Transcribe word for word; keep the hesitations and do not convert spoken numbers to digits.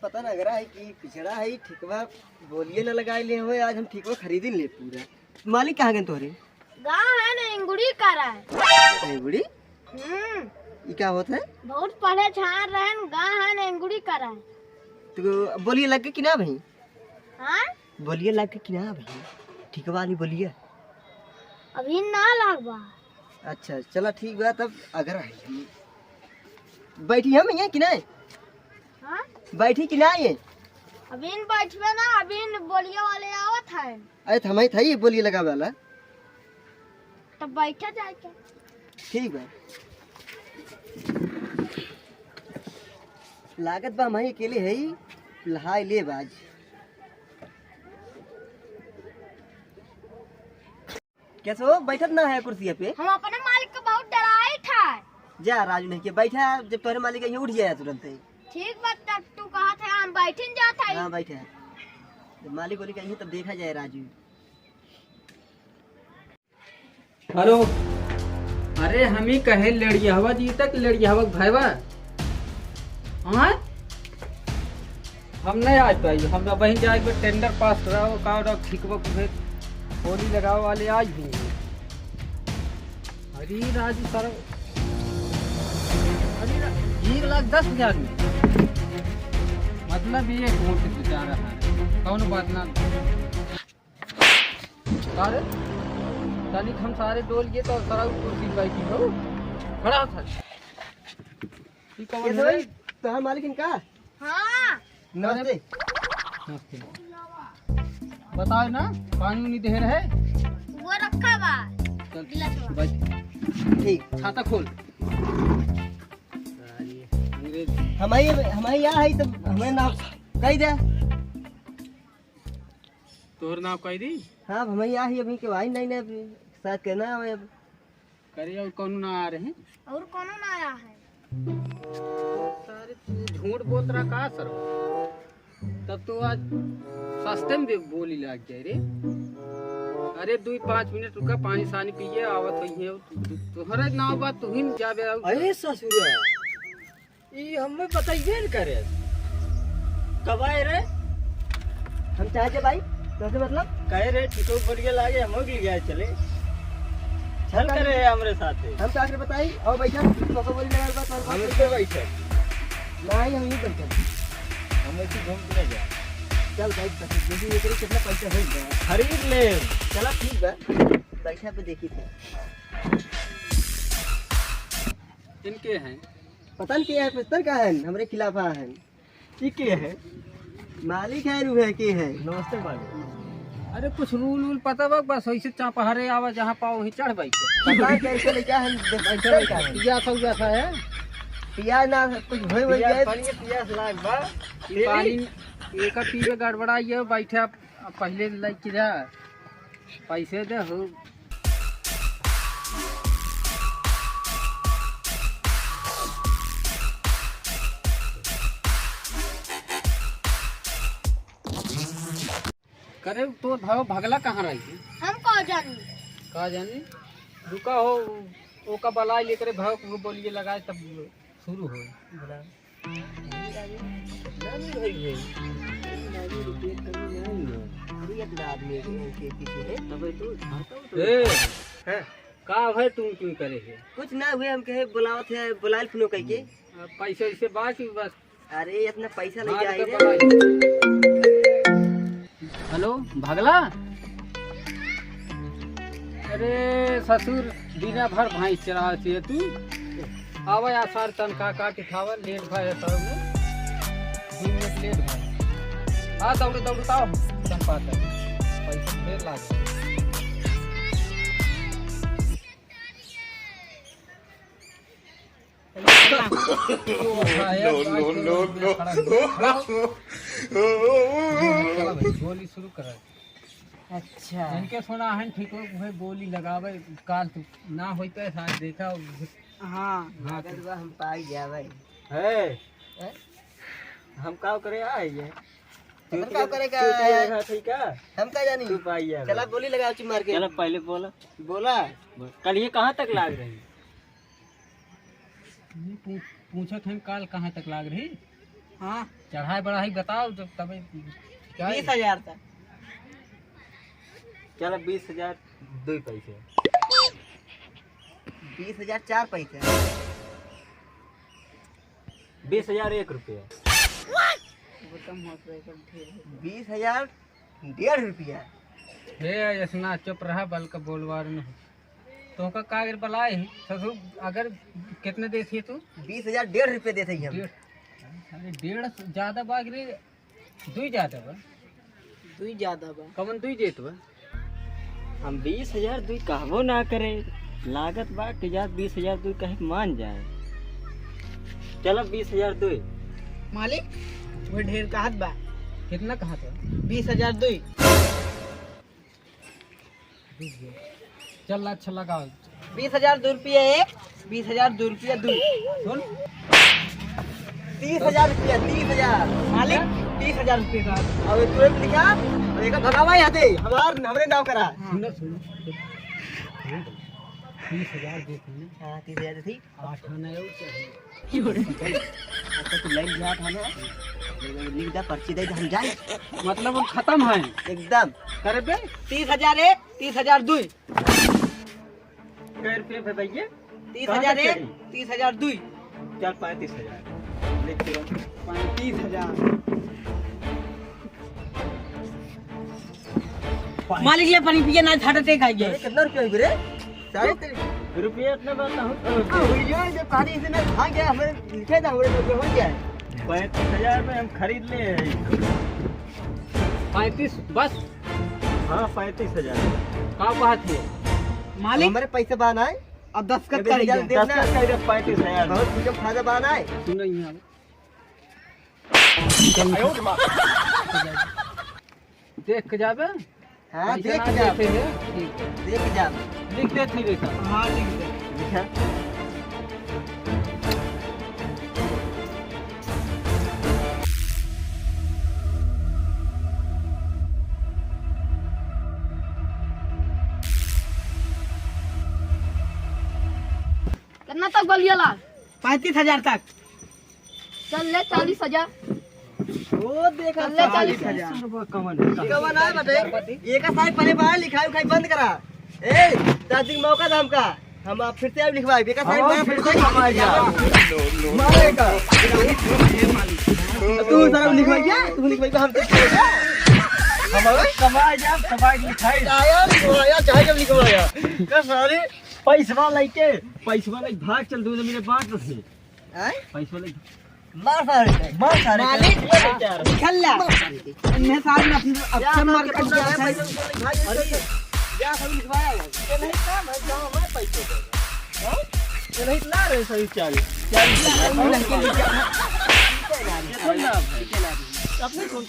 पता ना अगरा है कि पिछड़ा है, ठिकवा बोलिए ना लगाए ले होए, आज हम ठिकवा खरीदिन ले पूरा। मालिक कहाँ गए तोहरे? गा है ना, इंगुड़ी करा है। इंगुड़ी? हम्म। ई का होत है? बहुत पढ़े झार रहन, गा है ना, इंगुड़ी करा है। तो बोलिए लग के कि ना भाई? हाँ? बोलिए लग के कि ना भाई? ठिकवा वाली बोलिए। अभी ना लाग बा। अच्छा, चला ठीक बा, तब अगर आई हम। बैठी हम यहाँ कि नहीं? हाँ? बैठी कि नहीं? अभी न बैठबे ना, अभी न बोलिए वाले आवत है। अरे, तो हम ही था, ये बोलिए लगावे वाला। तब बैठा जाए के। ठीक बा। लागत बा, हम ही अकेले है, लहाई ले बाज। कैसे हो? बैठत ना है कुर्सिया पे। हम अपने मालिक को बहुत डराई था। जा राजू नहीं के बैठा, जब तोहरे मालिक यहीं उठ जाए तुरंत ही। ठीक बात, तब तू कहा था हम बैठिन जात है। हाँ, बैठे हैं। जब मालिक बोली कहीं तब देखा जाए राजू। हेलो। अरे हम ही कहे लड़ियावा जी तक लड़ियावा भाईवा। हाँ? हम नहीं आ पाई, हमरा बहिन जाए के टेंडर पास कराओ, का और ठीक बा, कुछ बोली लगाओ वाले आज भी। अरे राजू सर, अरे रा-, एक लाख दस हजार में, मतलब ये वोट जा रहा है, कौन बात ना। अरे तनिक हम सारे डोल गए तो सर कुर्सी बैठी हो, खड़ा था। ई कौन कैसे है? भाई? तोहार मालिक इनका? हाँ। नमस्ते। नमस्ते। बताओ ना, पानी उनी दे रहे? वो रखा बा। चल, गिलास बा। बैठ। ठीक। छाता खोल। अंग्रेज। हमारी, हमारी यहाँ है तो हमें नाम कही दे। तोहर नाम कही दी? हाँ, हमारी यहाँ है, अभी के भाई नहीं, नहीं, अभी साथ कहना है अब। करे और कौनो ना आ रहे? और कौनो ना आया है। सारे तू झूठ बोलत रहा का सर? तब तो आज सस्ते में बे-, बोली लाग जाए रे। अरे दुई पाँच मिनट रुका, पानी सानी पिए आवत होई है। तोहरे नाव बा, तुहिन जाबे। अरे ससुरा, ई हमें बताइबे न करे। कब आए रे? हम चाहे थे भाई, तोसे मतलब? कहे रे, ठिठो बोल के लागे, हम लोग ले गए चले। चल हम करे है हमरे साथे। हम का करे बताई? आओ बैठा, तोसे बोली लगा बात और हम बात इस पे बैठे। नहीं, हम यहीं बैठे। हम ऐसे घूम के नहीं जाए। चल भाई, देखिए ये तेरे कितना पैसा हो गया। खरीद ले। चला ठीक बा, बैठा पे देखी थे। इनके हैं। पता नहीं क्या है, पिस्तर का है, हमरे खिलाफ आ है। ई के है? मालिक है, रुहे के है? नमस्ते मालिक। अरे कुछ रूल वूल पता बा, बस वैसे चापहरे आवा, जहाँ पाओ वहीं चढ़ बैठे। पता है कैसे लेके है, बैठे बैठे है। पियास हो गया था है? पियास ना, कुछ होई होई पियास, जाए। पानी के पियास लाग बा। ई पानी एक पीवे गड़बड़ा ये बैठे, अब पहले लेके जा। पैसे दे हो। करे तो भाव भगला कहाँ रही? हम का जानी? का जानी? रुका हो, ओका बलाई लेकर भाव को बोलिए लगाए तब शुरू हो। बोला। कितना भी भाई है? कितना भी रुपये कमी नहीं है। अरे इतना आदमी है, एक, एक, एक है। तबे तो खाता हूँ तो। ए, हैं? का भाई तुम, तुम करे है? कुछ ना हुए, हम कहे बुलावत है, बुलाइल फिनो कह के। अब पैसे वैसे बाकी बस। अरे इतना पैसा लेके मार आई के रे। बलाई। हेलो, भगला? अरे ससुर, दिना भर भैंस चरावत है तू। आवा यार, सार तनखा काट के खावा, लेट भा है सार में। दो मिनट लेट भा। हाँ, दौड़, दौड़, ताओ, चंपा तक। पैसा ढेर लागे। No, no, no, no। खड़ा हो, खड़ा हो। चला भाई, गोली शुरू करा। अच्छा। इनके सुना है, ठीक हो, वह गोली लगावे, काल तू ना होई तो साथ देखा। हाँ। हाँ, लागत बा हम पाई जावे। है? हैं? हम का करे आए ये? पता का करे का तू आया? देखा थी का? हम का जानी? तू पाई जावे। चला गोली लगा उची मार के। चला पहले बोला। बोला। बोल। कल ये कहाँ तक लाग रही? ये पू-, पूछत हैं काल कहाँ तक लाग रही? हाँ। चढ़ाई बढ़ाई बताओ जब तबे। क्या है? बीस हजार तक। चलो, बीस हजार दुई पैसे। बीस हजार चार पैसे। बीस हजार एक रुपया। वो कम होत रहे, कम ढेर होत रहे। बीस हजार डेढ़ रुपया। हे, ऐसना चुप रहा, बल्कि बोलवार न हो। तोहका का अगर बलाए ही, ससुर, अगर कितने देत ही तू? बीस हजार डेढ़ रुपये देत ही हम। डेढ़, अरे, डेढ़ ज्यादा बा कि रे, दुई ज्यादा बा। दुई ज्यादा बा। कवन दुई देत बा? हम बीस हजार दुई कहबो ना करे, लागत बा कि यार बीस हजार दुई कहे मान जाए। चलो, बीस हजार दुई। मालिक, वो ढेर कहत बा। कितना कहत बा? बीस हजार दुई। चल, अच्छा लगाओ। बीस हजार दो रुपया एक, बीस हजार दो रुपया दो। सुन। तीस हजार रुपया, तीस हजार। मालिक, तीस हजार रुपया का। अब तुरंत लिखा, अब एक भगावा यहाँ दे, हमार, हमरे नाम करा। सुनो, सुनो। तीस हजार दे। हाँ, तीस हजार दे। आठ आना है, वो चाहिए। अच्छा, तू लाइन जात है ना? लिख दे, पर्ची दे दे, हम जाए। मतलब, हम खत्म हैं। एकदम। करे बे? तीस हजार एक, तीस हजार दुई। कै रुपये बताइए? तीस हजार एक, कहाँ तक चढ़ी? तीस हजार दुई। चल, पैंतीस हजार। लिख दे। पैंतीस हजार। मालिक ले पानी पिए ना, heart attack आ गया। अरे, कितना रुपया हुई रे? साढ़े तीन। रुपया इतना बात ना हो। हाँ, हुई जो, जब पानी इसे ना खा गया, हमें लिखे था, हमारे लोग हो गया है। पैंतीस हजार में हम खरीद ले हैं। पैंतीस बस? हाँ, पैंतीस हजार। का बात है? मालिक? हमारे पैसे बाना है। अब दस्तखत ये कर दे। दस्तखत कर दे, पैंतीस हजार। बहुत कुछ फायदा बाना है। सुनो यहाँ। देख के जाबे? हाँ, पैसा देख ना के जाब। देखे है? ठीक। देख के जाब। लिख दे, ठीक है, सर। हाँ, लिख दे। लिखा। कितना तक बलिया ला? पैंतीस हजार तक। चल ले चालीस हजार। ओ देखा, चल ले चालीस हजार। चालीस हजार। कवन है? कवन है बटे? एका साहब पहले बाहर लिखाई उखाई बंद करा। ए, दस दिन मौका दे हमका। हम आप फिर से अब लिखवाई। एका साहब हम बाहर फिर फिर से से कमाई जा। मारेगा। तू सारा लिखवाई क्या? तू लिखवाई क्या? हम तो हमारे कमाई जा, कमाई लिखाई। आया लिखवाया, चाहे जब लिखवाया। का सारे पैसवा लेके, पैसवा लेके भाग चल, तू मेरे बात से। आय? पैसवा लेके। मार सारे, मार सारे। मालिक, निकल ला। इन्हें साथ में अपने अफसर मार के जा, पैसा निकाल, भाग, अरे, जा, सब लिखवाया है। ये नहीं काम है, जाओ, मैं पैसे दूंगा। हाँ? ये नहीं ला रहे सही चाल। चाल, चाल, चाल, चाल। ये सब ना है। अपने कौन